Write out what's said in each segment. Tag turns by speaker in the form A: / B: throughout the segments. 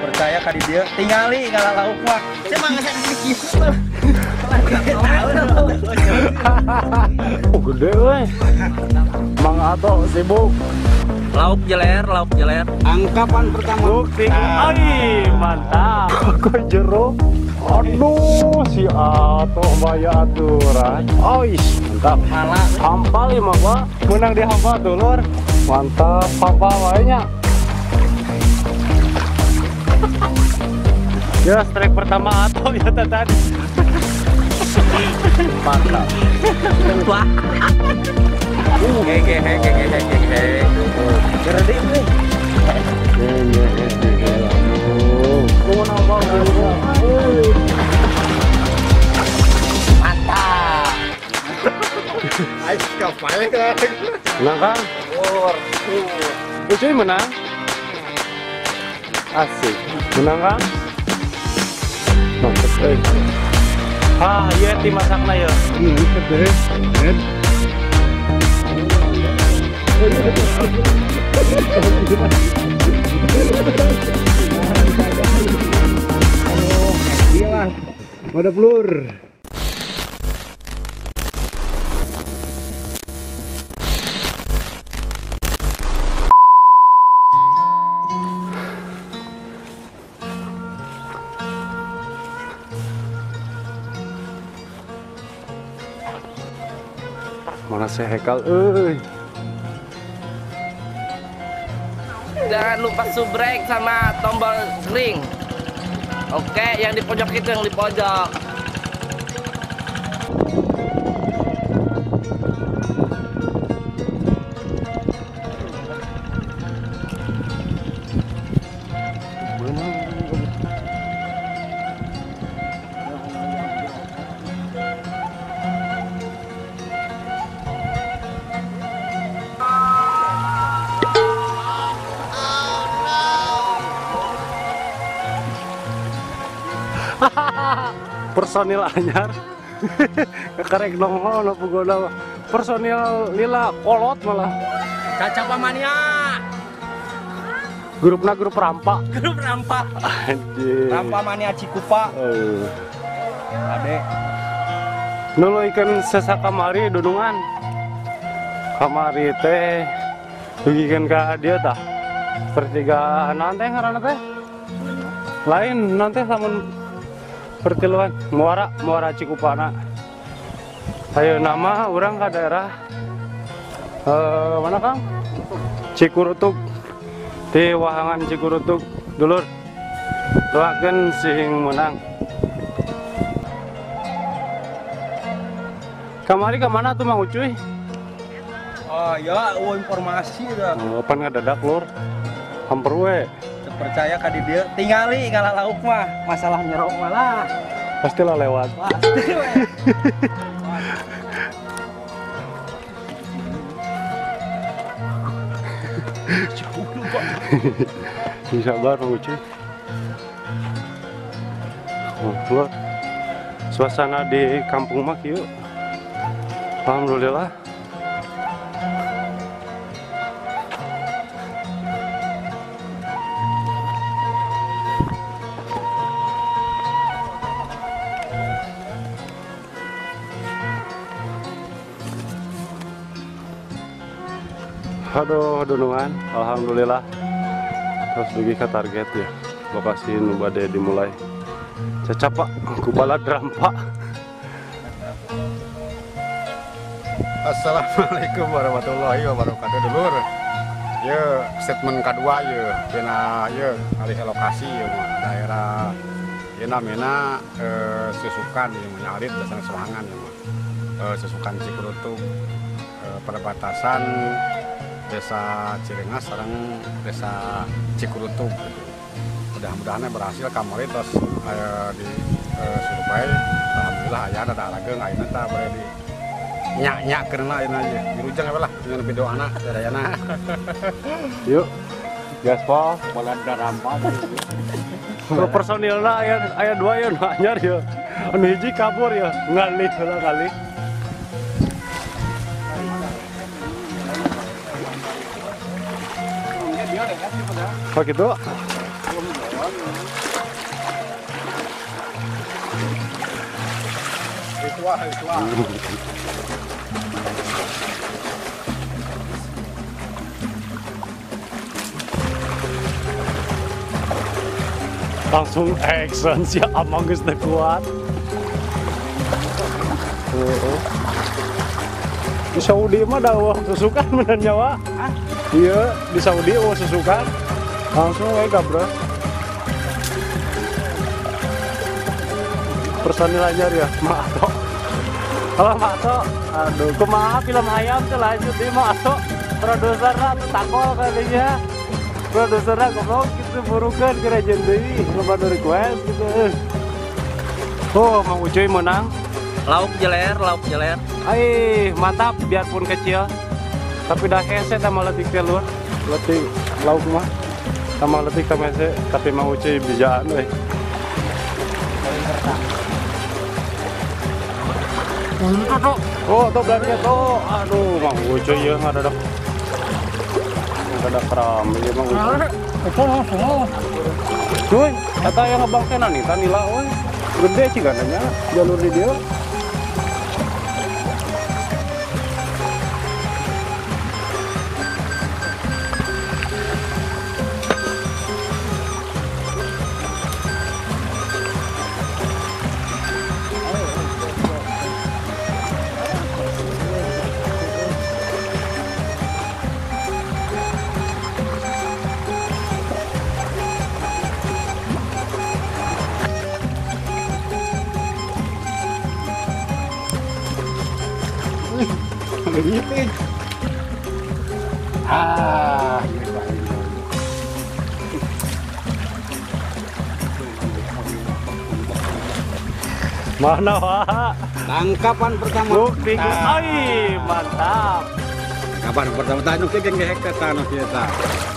A: Percaya kali dia tingali kalau lauk mah. Saya mah nggak kieu.
B: Oh gede weh. Mang Ato sibuk.
A: Lauk jeler, lauk jeler.
C: Angkapan pertama.
B: Bukti. Ai, mantap. Kok jero. Aduh, si Ato baya aturan. Ois, mantap. Hampal ieu mah, Pak. Menang di hampal dulur. Mantap, hampal wae nya. Ya, strike pertama Ato ya tadi.
A: Mantap. Wah. Ge. Gede nih.
B: Ge.
A: Mantap.
C: Ayo kapal kan.
B: Menang kan? Ucuy menang. Asik. Menang kan? Mantap euy. Ah, iya tim masakna ya.
C: Iya, ada pelur.
B: Mana si Hekal euy.
D: Jangan lupa subrek sama tombol ring. Oke, yang di pojok itu, yang di pojok.
B: Personil anyar kekerek nongol no pugona personil lila kolot malah
A: Cacapa mania
B: grupna grup rampak,
A: grup rampak
B: anjir,
A: rampa mania Cikupa. Ade
B: nulu ikan sesa kamari dunungan kamari teh dugikeun ka dieu tah pertigaan naon teh ngaranna teh lain nanti lamun pertiluan muara muara Cikupana. Ayo nama orang ke daerah mana Kang? Cikurutug, di Wahangan Cikurutug dulur. Doakeun sing menang. Kamari ke mana tuh Mang Ucuy?
A: Oh ya, oh, informasi dah.
B: Oh, pan ngadadak lur. Hamper we.
A: Percaya ka di dieu tingali kalau lauk mah masalah nyerok malah
B: pastilah lewat.
A: Pasti we. Jauh lupa.
B: Sabar Mang Ucuy. Oh, suasana di kampung mah kieu. Alhamdulillah. Aduh, dunungan, alhamdulillah. Terus dugi ke target ya. Lokasi nu bade dimulai. Cecap Pak, kubalad rampak.
C: Assalamualaikum warahmatullahi wabarakatuh dulur. Ya, statement kedua ya, dina ya alih lokasi ya daerah ya namina Susukan ya nyarit dasar Soangan ya. Susukan Cikurutug, perbatasan Desa Cirengas sareng Desa Cikurutug. Mudah-mudahan berhasil kamari terus di survei. Alhamdulillah aya ada arageung ayeuna tah bade di nyak-nyak keun ayeuna aja. Dirujeng we lah dengan video anak sadayana.
B: Yuk, gaspol
C: balada rampak.
B: Personilna aya dua ya nu anyar ya. Anu hiji kabur ya, ngalih heula ngalih. Oh gitu.
C: Ritual.
B: Langsung action sih, amang geus teu kuat. Di Saudi mah da eueuh susukan bener nyawa. Iya, di Saudi eueuh susukan. Langsung we gabres. Personil anyar ya, Mak Ato. Halo Mak Ato. Aduh, kumaha film hayam teh lanjut deui Mak Ato. Produserna atuh takol kadinya. Produserna goblok gitu burukeun ke rajen deui, loba nu request gitu. Oh, Mang Ucuy menang.
D: Lauk jeler, lauk jeler.
B: Aih, mantap biarpun kecil. Tapi dah hese tambah letik teh lur. Letik lauk mah. Tambah letik tambah hese, tapi Mang Ucuy bijaan euy. Oh, tuh belanja tuh. Aduh, Mang Ucuy ya ngadadak. Ngadadak rame ya Mang Ucuy. Cuy, kata yang ngebangkenan nih, tanila euy. Gede sih katanya jalur di dia.
C: Ah,
B: mana Pak?
C: Tangkapan pertama.
B: Bukti, ai, mantap.
C: Tangkapan pertama tadi nu geng gehek teh tanah biasa.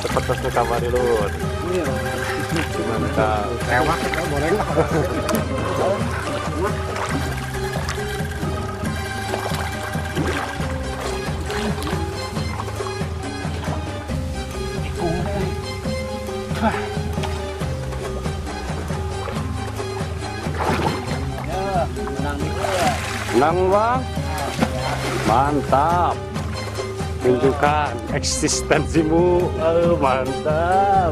B: Cepet terus kamari lur. Mantap.
C: Lewat boleh lah.
B: Menang Bang, mantap. Tunjukkan eksistensimu, oh, mantap.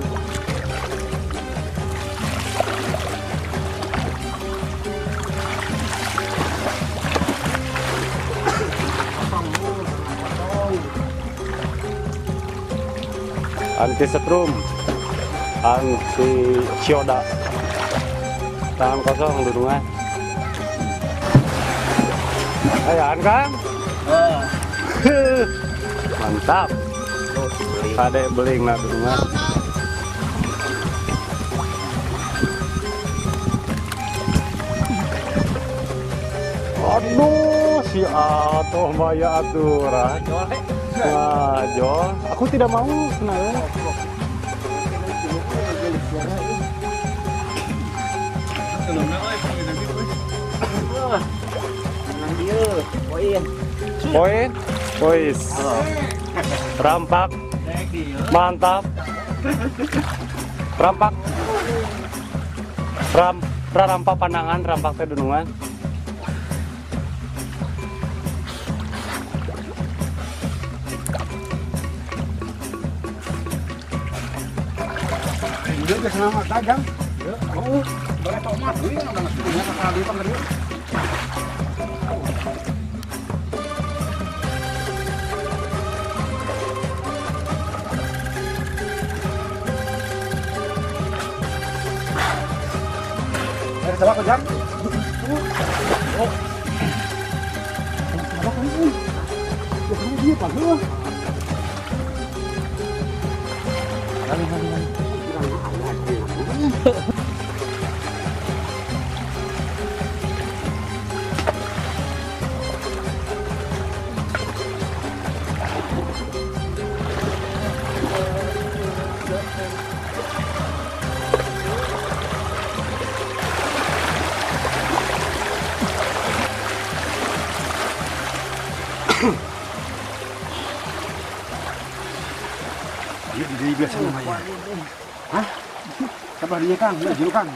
B: Anti setrum, anti cioda, tangan kosong dudungan. Ayaan kan? Mantap. Adek beling lah dudungan. Aduh, si Atoh maya aturan. Wah, jol. Aku tidak mau sebenarnya. Poin, pois. Rampak, mantap. Rampak, rampak pandangan, rampak teh dunungan.
C: Dia sama dagang. Oh, boleh tomat ini udah ngasih sekali pengeriu. Coba ke jam. Oh. Coba kan ini. Ya kamu dia Pak. Kali. Iya, di biasa namanya. Hah? Sabar dia Kang, ya jero Kang.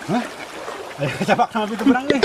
C: Hah? Ayo kecabak sama pintu berang nih.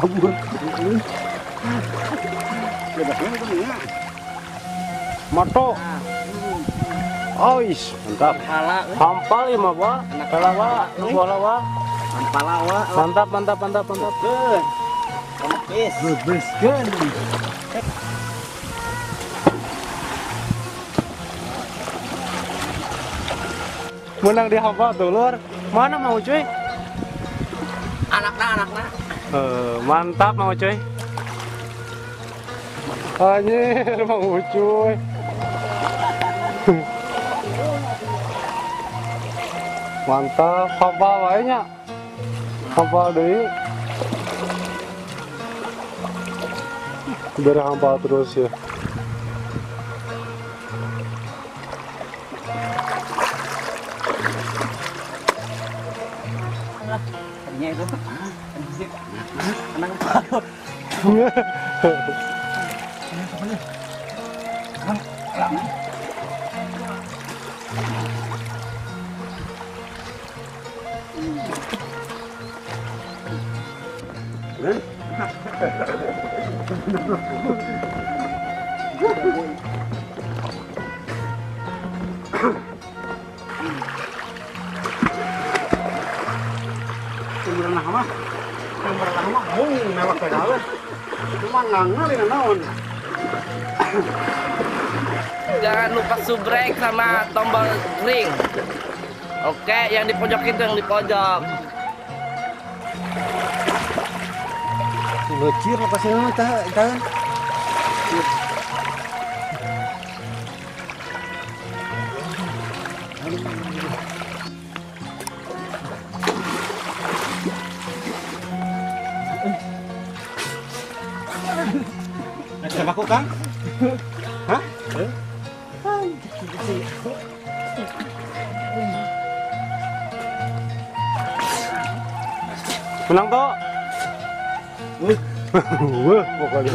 C: Kabur.
B: Mato. Ois, mantap. Hampal ya mah, Pak. Kalawa, bola.
A: Hampalawa.
B: Mantap, mantap, mantap, mantap.
A: Bebeskeun.
B: Menang di hampal dulur. Mana mau cuy?
D: Anakna, anakna.
B: Mantap mau cuy. Anjir mau cuy. Mantap, hampal wae nya. Hampal deui. Biar hampal terus ya.
A: Itu. Tenang Pak.
D: Jangan lupa subrek sama tombol ring. Oke, yang di pojok itu, yang di pojok.
A: Lecir apa sih namanya? Tahan.
C: Siapa aku, Kang? Hah?
B: Menang toh? Wah, pokoknya.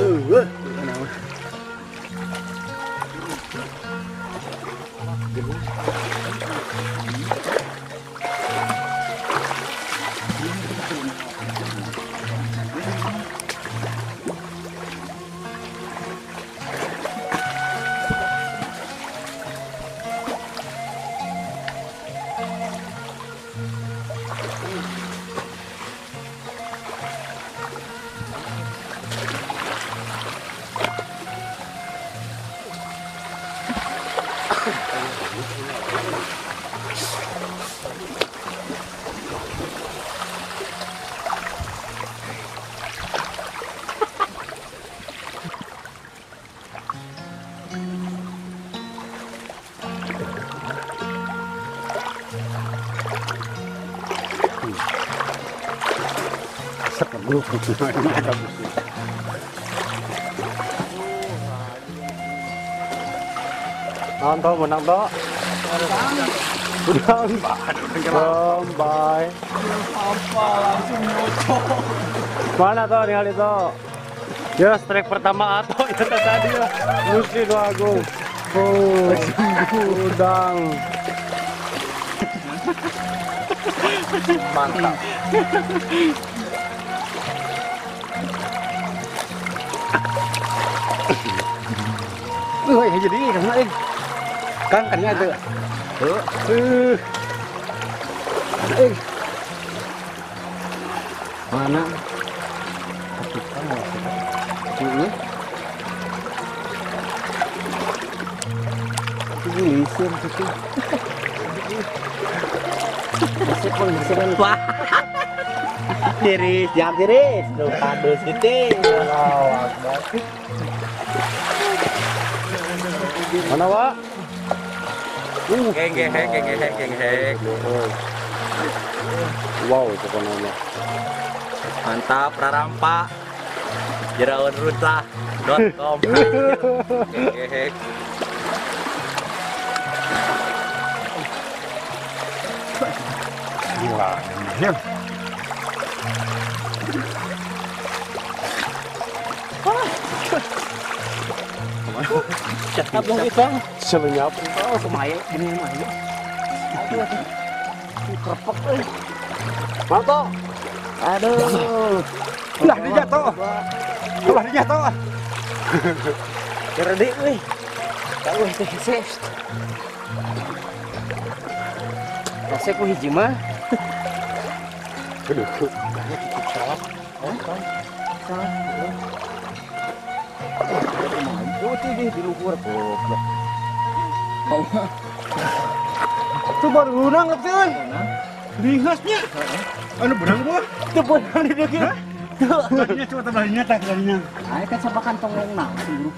B: Menang toh, menang toh. Udah, bye.
A: Apa langsung nyocok.
B: Mana toh tinggal itu? Ya strike pertama atau itu tadi lah. Musti doa agung. Oh, udang.
A: Mantap.
C: Wih, jadi kena eh. Kang kena itu. Mana?
A: Lisir gitu. Wah. Tiris, jangan tiris. Lupa dus itu.
B: Mana, Pak?
D: Geng geng geng geng geng.
B: Wow, pokoknya.
A: Mantap, rarampa. Jerawanrusa.com.
D: Geng.
C: Gila, ya.
A: Cakap dong itu.
B: Selenyap.
A: Oh, kemayu ini mayu. Aduh, kerepek euy.
B: Mantap.
A: Aduh.
C: Ulah dijatuh. Ulah dijatuh.
A: Gede euy. Tahu teh hese. Hese ku hiji mah.
C: Aduh, cukup salah. Oh, salah.
A: Putih di luhur goblok.
C: Tuh baru benang lebih euy. Lihasnya. Anu benang gua.
A: Tuh benang di dieu. Tuh.
C: Tadinya cuma tambahnya tak tadinya.
A: Ayo kan siapa kantong ngongna si guru.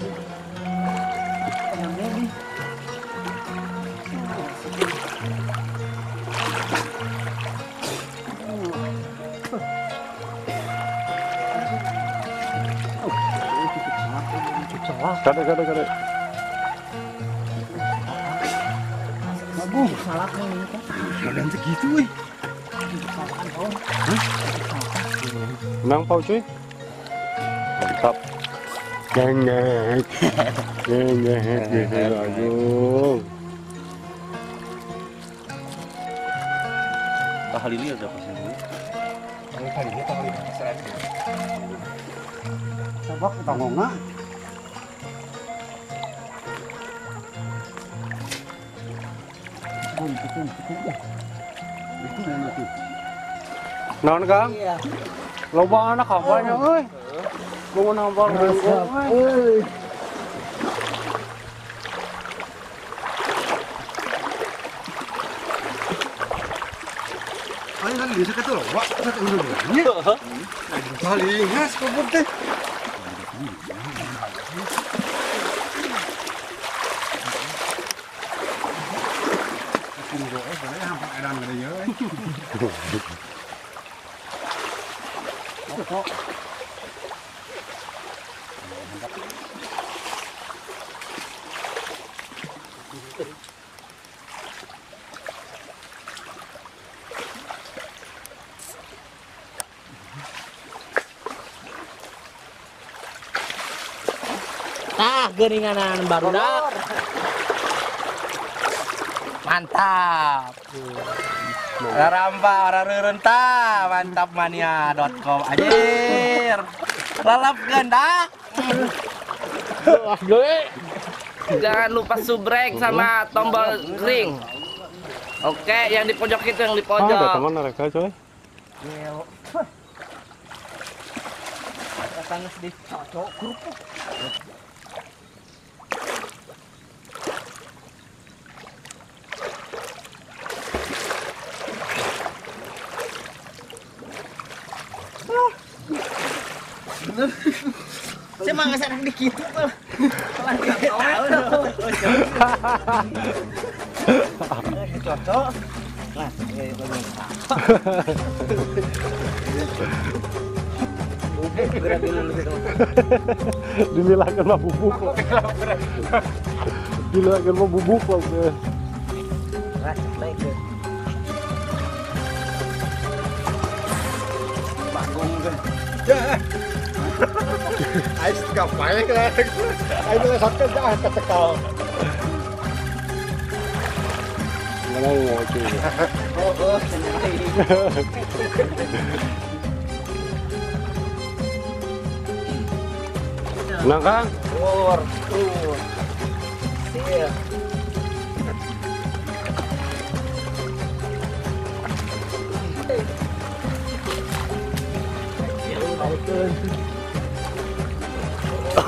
B: Kade kade kade.
A: Bagus, salah kan ini kan.
C: Dan segitu euy.
B: Menang Pau cuy. Mantap. Gengek. Gengek gitu aduh.
D: Tahlili aja pas ini.
C: Tadi tahlili sabak tangongna.
B: Naon Kang?
A: Iya.
B: Loba anak apanya euy? Bangun hampar euy.
C: Ayo kan bisa kitu loba, satu nya. Paling khas goblok teh.
D: Nah, geuninganan barudak. Mantap. Rarampa orang reurenta mantapmania.com anjir. Lalapkeun dah. Jangan lupa subrek sama tombol ring. Oke, yang di pojok itu yang di pojok.
B: Ada teman mereka coy.
A: Katanya sedih cocok kerupuk. Saya mah nggak sadar dikit tuh. Cocok. Nah,
B: Dililahkan mah bubuk. Dililahkan mah bubuk loh.
C: Bangun kan. Ayo ngapain kan? Ayo sampai dah ketekal.
B: Mana mau cuy?
A: Oh,
B: menang Kang?
A: Tur, tur. Iya.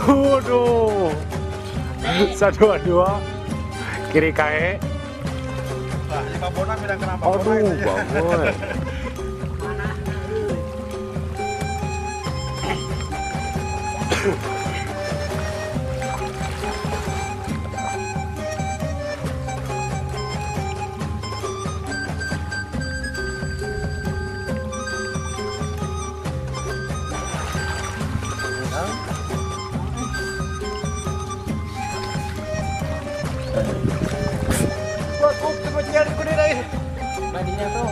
B: Waduh. 1-2. Kiri kae. Aduh, bangun.
A: Mandinya tuh.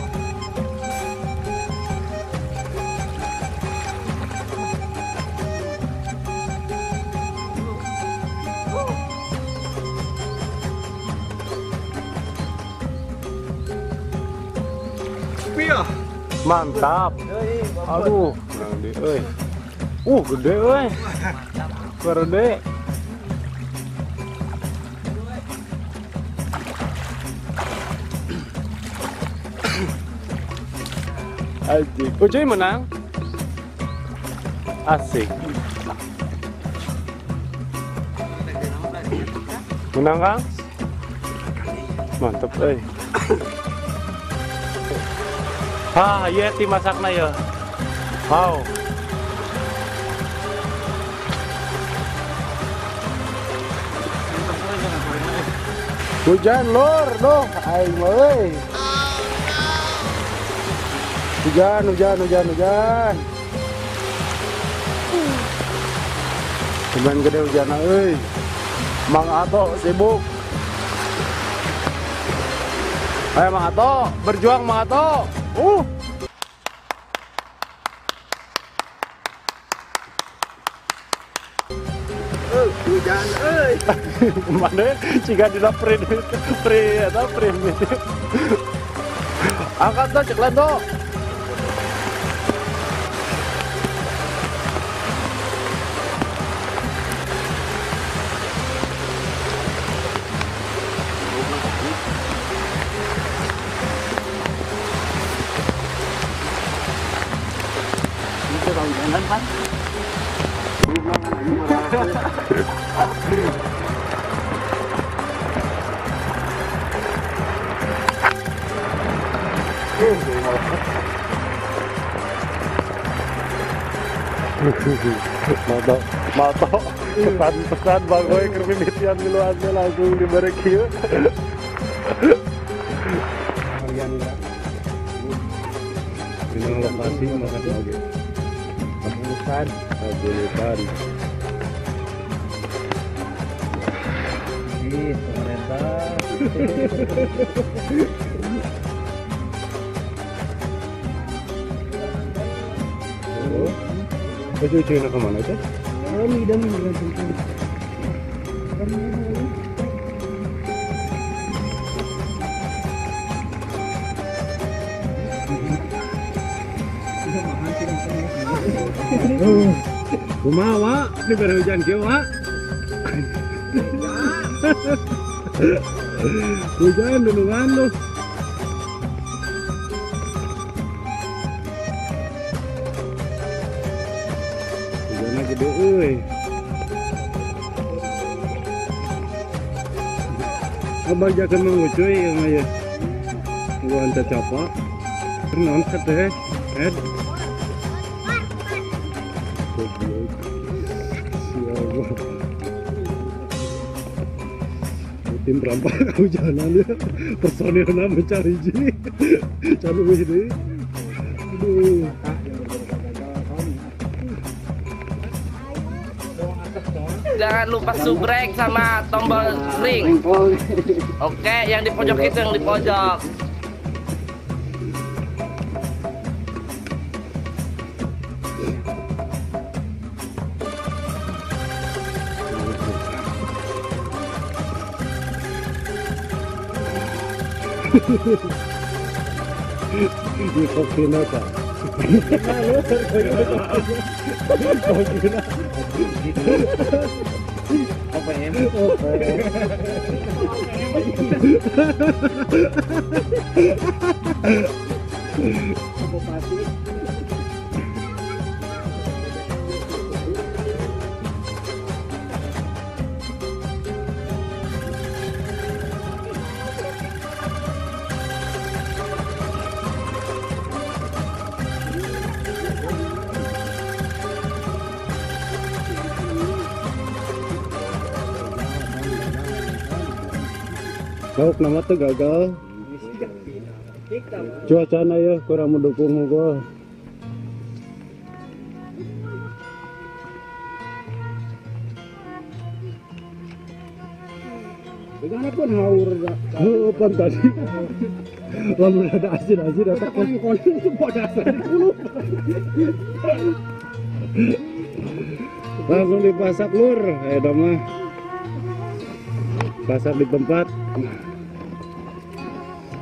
B: Mantap. Aduh, gede euy. Gede euy. Gede. Anjing. Ucuy menang. Asik. Menang, Kang? Mantep euy. Ah, iya tim masakna ya. Wow. Hujan lor, doh, aing mah euy. Hujan, hujan, hujan, hujan. Cuman gede hujan euy. Mang Ato sibuk. Ayo Mang Ato, berjuang Mang Ato.
A: Hujan euy.
B: Mana jika dina print pre eta primitif. Angkat tuh cek tuh. Mato, pesan-pesan bagoy kermimitian miluannya langsung diberi kieu. Ini lokasi makan oge. Pagulutan, pagulutan.
A: Ih, pemerintah.
B: Itu cuy nak kemana itu? Kumaha wa? Ini baru hujan kieu wa. Hujan dulungan lu. Hujannya gede euy. Abang jangan mengucuy yang aja. Gua anta capak. Non teh. Ed. Tim perampak kehujanan ya, personilnya mencari ji, cari ini. Aduh.
D: Jangan lupa subrek sama tombol ring. Oke, yang di pojok itu, yang di pojok.
B: Ini kopi nota.
A: OPM.
B: Lauk nama tuh gagal. Cuacana ya kurang mendukung gua.
C: Bagaimana pun haur dah.
B: Oh, pan tadi. Lamun ada asin-asin datang
C: kon itu bodas.
B: Langsung dipasak lur, mah. Pasak di tempat.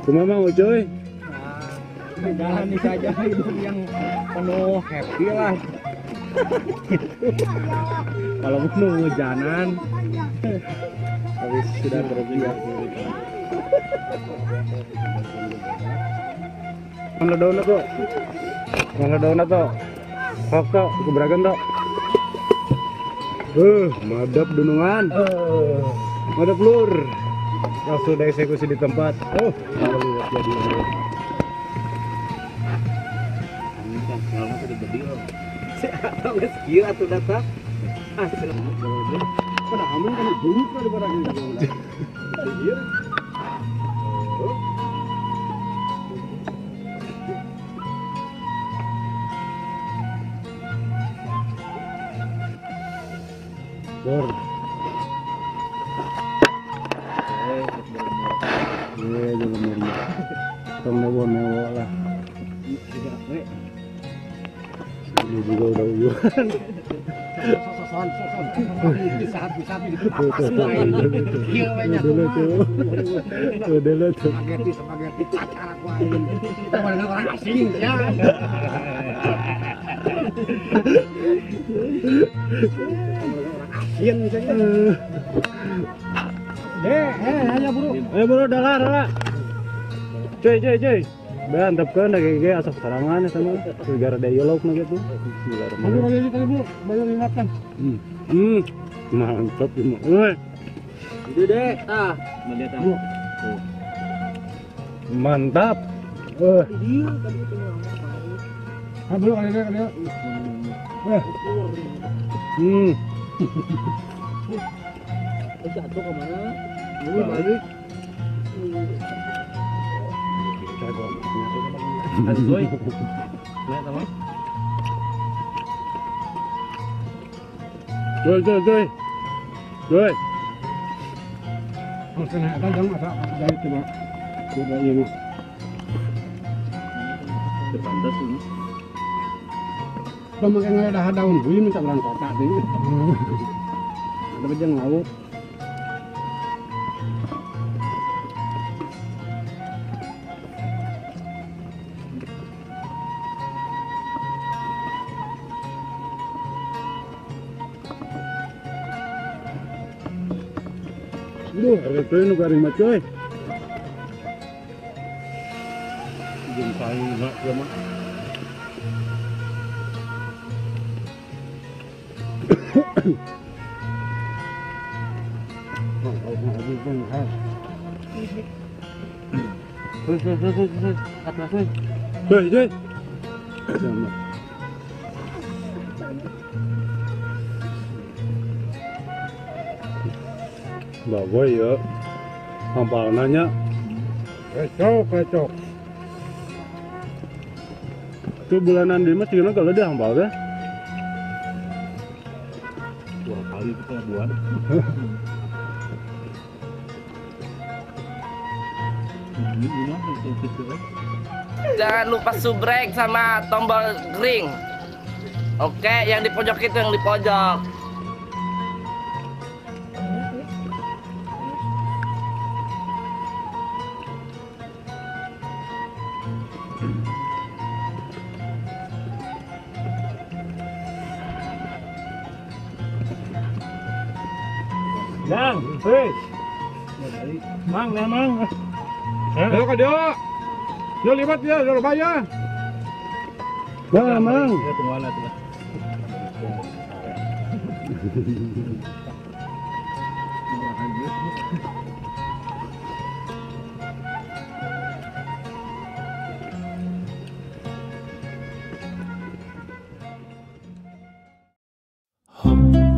B: Kumaha Mang Ucuy?
A: Jalani saja hidup yang penuh happy lah. Kalau penuh hujanan, tapi sudah terbiasa.
B: Mana daunnya tuh? Mana daunnya tuh? Hok tuh, keberagam tuh. Madap dunungan. Madap lur. Langsung dieksekusi di tempat. Oh, lihat jadi. Lur. Iya, juga meriah. Tong newo-newo lah. Ini juga udah uyuhan.
C: Spaghetti cacar aku aing. Kita orang asing ya. Orang asing misalnya. Ayo bro.
B: Ayo bro, dah. Cuy, cuy, cuy. Mantap kan, gege asap sarangan ya sama. Gara daya lauk na gitu.
C: Bismillahirrahmanirrahim. Baru ingatkan.
B: Mantap ini. Woi.
A: Itu deh, ah, melihat aku.
B: Mantap.
C: Ah, bro, kali kali.
A: Jatuh ke mana?
C: Balik.
A: Aduh, sama.
B: Cuy, cuy, cuy. Cuy.
C: Dari coba. Coba ini.
A: Terpantas ini.
C: Kalau makan ada daun bui minta orang kota sih. Ada bejang laut.
B: Duh, harga nu garing mah coy. Jeung saing ya mah. Hei, hei. Bagus ya, hampal nanya.
C: Kecok, kecok.
B: Itu bulanan di mas gimana kalau dia hampal deh?
A: 2 kali itu pelabuhan.
D: Jangan lupa subrek sama tombol ring. Oke, yang di pojok itu, yang di pojok.
B: Mang, hei. Mang, mang.
C: Ayo ke dia. Yo libat ya, yo bayar.
B: Mang, mang.
A: Ya tunggu lah tuh.
B: Hum.